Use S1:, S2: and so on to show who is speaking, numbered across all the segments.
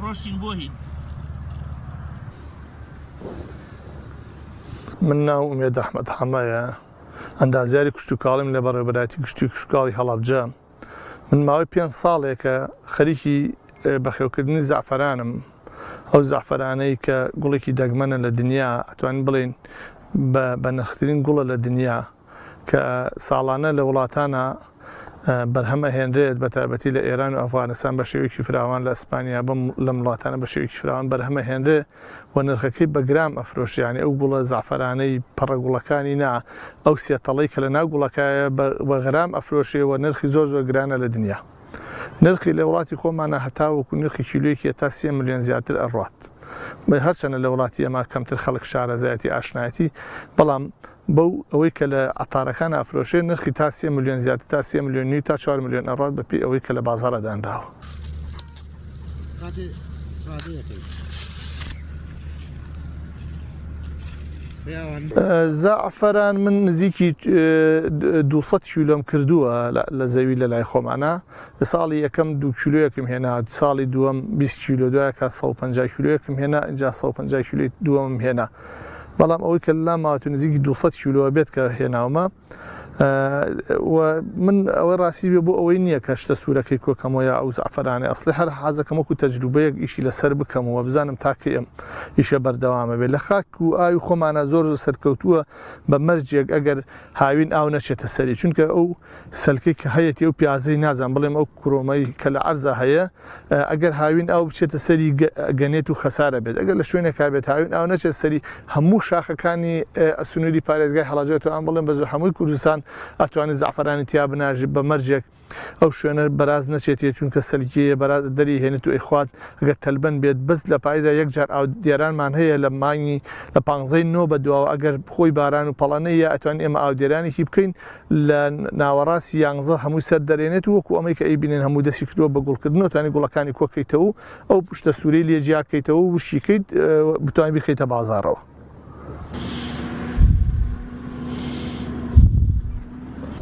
S1: ڕۆشتین بۆ هین.
S2: من ناوم ئومێد ئەحمەد حەمەیە، ئەندازیاری کشتوکاڵیم لە بەڕێوەبەرایەتی گشتی کشتوکاڵی هەڵەبجە. من ماوەی پێنج ساڵێکە خەریکی بەخێوکردنی زەعفەرانم، ئەو زەعفەرانەی کە گوڵێکی دەگمەنە لە دنیا، ئەتوانین بڵێین بە بەنرخترین گوڵە لە دنیا. کە ساڵانە لە وڵاتانا بەرهەم ئەهێنرێت بە تایبەتی لە ئێران و ئەفغانستان بە شێوەیەکی فراوان لە ئەسپانیا بەم لەم وڵاتانە بە شێوەیەکی فراوان بەرهەم ئەهێنرێ و نرخەکەی بە گرام ئەفرۆشرێ یانی ئەو گوڵە زەعفەرانەی پەڕە گوڵەکانی نا ئەو سێتەڵەی کە لە ناو گوڵەکایە بە غرام ئەفرۆشرێ و نرخی زۆر زۆر گرانە لە دنیا نرخی لە وڵاتی خۆمانا هەتاوەکو نرخی کیلۆیەکی هەتا سێ ملیۆن زیاتر ئەڕوات هەرچەنە لە وڵاتی ئێمە کەمتر خەڵک شارەزایەتی ئاشنایەتی بەڵام بەو ئەوەی کە لە عەتارەکان ئەفرۆشێ نرخی تا سێ ملیۆن زیاتر تا سێ ملیۆن نیو تا چوار ملیۆن ئەڕوات بە پێی ئەوەی کە لە بازاڕا دانراوە. زەعفەران من نزیکی 200 کیلۆم کردووە لە زەوی لە لای خۆمانە ساڵی یەکەم دوو کیلۆیەکم هێنا ساڵی دووەم 20 کیلۆ دوایەکە 150 کیلۆیەکم هێنا ئینجا 150 کیلۆی دووەمم هێنا بەڵام ئەوەی کە لەلام ماوەتە نزیکی 200 کیلۆ بێت کە هێناومە و من ئەوە ڕاستی بێ بۆ ئەوەی نییە کە شتە سوورەکەی کۆکەمەوە یا ئەو زەعفەرانەی ئەسڵی هەر حەزەکەم وەکو تەجروبەیەک ئیشی لەسەر بکەمەوە بزانم تاکەی ئەم ئیشە بەردەوامە بێت لە خاک و ئاوی خۆمانە زۆر زۆر سەرکەوتووە بە مەرجێک ئەگەر هاوین ئاو نەچێتە سەری چونکە ئەو سەلکەی کە هەیەتی ئەو پیازەی نازان بڵێم ئەو کرۆمەی کە لە عەرزا هەیە ئەگەر هاوین ئاو بچێتە سەری گەنێت و خەسارە بێت ئەگەر لە شوێنێکا بێت هاوین ئاو نەچێت سەری هەموو شاخەکانی سنووری پارێزگای هەڵەبجە توان بڵێم بە زۆر هەمووی کوردستان ئەتوانێت زەعفەرانی تیا بناژی بە مەرجێک ئەو شوێنە بەراز نەچێتێ چونکە سەلکیەیە بەراز دەری هێنێت و ئەیخوات ئەگەر تەلبەن بێت بەس لە پایزا یەک جار ئاودێرانمان هەیە لە مانگی لە پانزەی نۆ بە دواوە ئەگەر خۆی باران و پەڵە نەیە ئەتوانین ئێمە ئاودێرانێکی بکەین لە ناوەڕاستی یانزە هەمووی سەر دەرێنێت و وەکو ئەمەی کە ئەیبینن هەموو دەستی کردووە بە گوڵکردن و توانی گوڵەکانی کۆکەیتەوە و ئەو پشتە سوورەی لێ جیاکەیتەوە و وشکی کەیت بتوانانی بیخەیتە بازاڕەوە.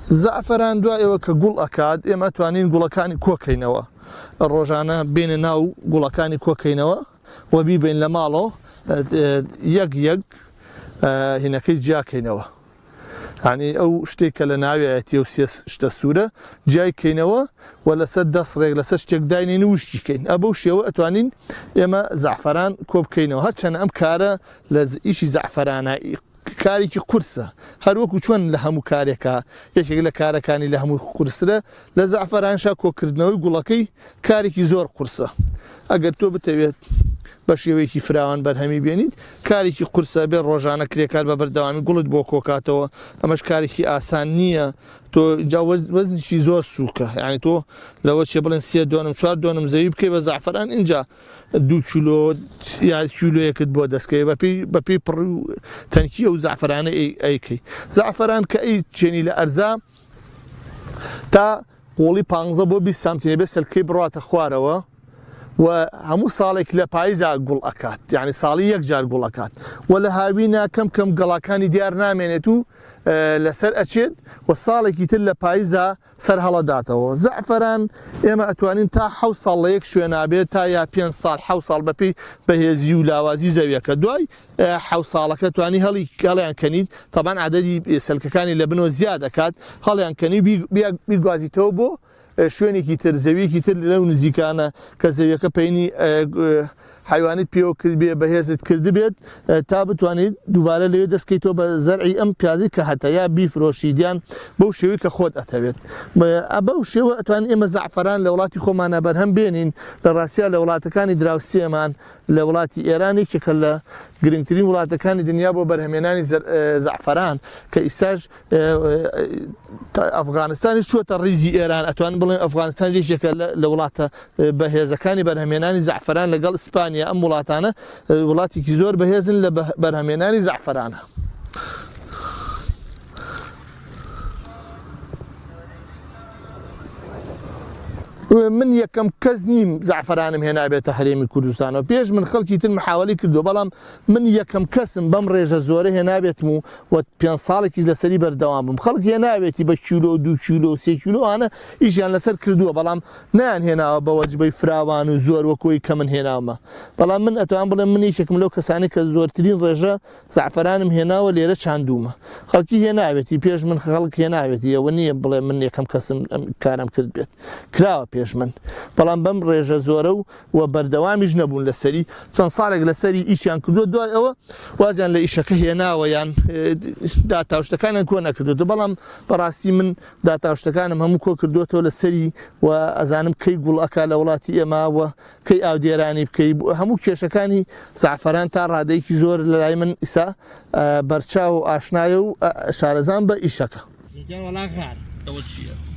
S2: زەعفەران دوای ئەوە کە گوڵ ئەکات ئێمە توانین گوڵەکانی کۆکەینەوە ڕۆژانە بێنە ناو گوڵەکانی کۆکەینەوە و بیبەین لە ماڵەوە یەک یەک هینەکەی جیاکەینەوە یانی ئەو شتێک کە لە ناویایەتی ئەو سێ شتە سوورە جیای کەینەوە و لەسەر دەست ڕێک لەسەر شتێک داینین و وشکی کەین ئە بەو شێوە ئەتوانین ئێمە زەعفەران کۆ بکەینەوە هەرچەند ئەم کارە لە ئیشی زەعفەرانە کارێکی قورسە هەروەکو چۆن لە هەموو کارێکە یەکێک لە کارەکانی لە هەموو قورسترە لە زەعفەرانشا کۆکردنەوەی گوڵەکەی کارێکی زۆر قورسە ئەگەر تۆ بتەوێت بە شێوەیەکی فراوان بەرهەمی بێنیت کارێکی قورسە بێ ڕۆژانە کرێکار بە بەردەوامی گوڵت بۆ کۆکاتەوە ئەمەش کارێکی ئاسان نییە تۆ جا وەزنیشی زۆر سووکە یعنی تۆ لەوە چێ بڵێن سێ دۆنم چوار دۆنم زەوی بکەی بە زەعفەران ئینجا دوو کیلۆ یا کیلۆیەکت بۆ دەستکەوێت بەپێی بەپێی پڕ و تەنکی ئەو زەعفەرانە ئەیکەی زەعفەران کە ئەی چێنی لە ئەرزا تا قوڵی پانزە بۆ 20 سانتیمە بێ سەلکەی بڕاتە خوارەوە و هەموو ساڵێک لە پایزا گوڵ ئەکات یعنی ساڵی یەک جار گوڵ ئەکات و لە هاوینە کەم کەم گەڵاکانی دیار نامێنێت و لەسەر ئەچێت و ساڵێکی تر لە پایزا سەر هەڵەداتەوە زەعفەران ئێمە ئەتوانین تا حەو ساڵ لە یەک شوێنا بێت تا یا پێنج ساڵ حەو ساڵ بەپێی بەهێزی و لاوازی زەویەکە دوای حەو ساڵەکە توانی هەڵی هەڵیان کەنیت تەبان عەدەدی سەلکەکانی لە بنەوە زیاد ئەکات هەڵیان کەنی بیگوازیتەوە بۆ شوێنێکی تر زەویەکی تر لەو نزیکانە کە زەویەکە پەینی حیوانیت پێوە کردبێ بەهێزت کردبێت تا بتوانیت دووبارە لەوێ دەستکەیتەوە بە زەرعی ئەم پیازی کە هەتە یا بیفرۆشی دیان بەو شێوەی کە خۆت ئەتەوێت بەو شێوە ئەتوان ئێمە زەعفەران لە وڵاتی خۆمانە بەرهەم بێنین لە ڕاستیا لە وڵاتەکانی دراوسێمان لە وڵاتی ئێران یەکێکە لە گرنگترین وڵاتەکانی دنیا بۆ بەرهەمێنانی زەعفەران کە ئیستاش ئەفغانستانیش چووەتە ڕیزی ئێران ئەتوان بڵێن ئەفغانستان یەکێکە لە وڵاتە بەهێزەکانی بەرهەمێنانی زەعفەران لەگەڵ ئیسپانیا ئەم وڵاتانە وڵاتێکی زۆر بەهێزن لە بەرهەمێنانی زەعفەرانە. من یەکەم کەس نیم زەعفەرانم هێنابێتە هەرێمی کوردستانەوە، پێش من خەڵکی تر محاوەلەی کردووە، بەڵام من یەکەم کەسم بەم ڕێژە زۆرە هێنابێتم و و پێنج ساڵێکیش لەسەری بەردەوام بووم. خەڵک هێناوێتی بە کیلۆ و دوو کیلۆ و سێ کیلۆ ئەوانە ئیشیان لەسەر کردووە، بەڵام نەیان هێناوە بە وەجبەی فراوان و زۆر وەک ئەوەی کە من هێناومە. بەڵام من ئەتوانم بڵێم من یەکێکم لەو کەسانەی کە زۆرترین ڕێژە زەعفەرانم هێناوە لێرە چاندوومە. خەڵکی هێناوێتی پێش من خەڵک هێناوێتی ئەوە نییە بڵێ من یەکەم کەسم ئەم کارەم کرد بێت. کراوە پێش من بەڵام بەم ڕێژە زۆرە و و بەردەوامیش نەبوون لەسەری چەند ساڵێک لەسەری ئیشیان کردووە دوای ئەوە وازیان لە ئیشەکە هێناوە یان داتا و شتەکانیان کۆ نەکردووە بەڵام بەڕاستی من داتا و شتەکانم هەموو کۆ کردووەتەوە لەسەری و ئەزانم کەی گوڵ ئەکا لە وڵاتی ئێمە و کەی ئاودێرانی بکەی هەموو کێشەکانی زەعفەران تا ڕادەیەکی زۆر لەلای من ئیسا بەرچاو و ئاشنایە و شارەزام بە ئیشەکە.
S1: زیندان وەڵا غار.
S2: ئەوە چییە؟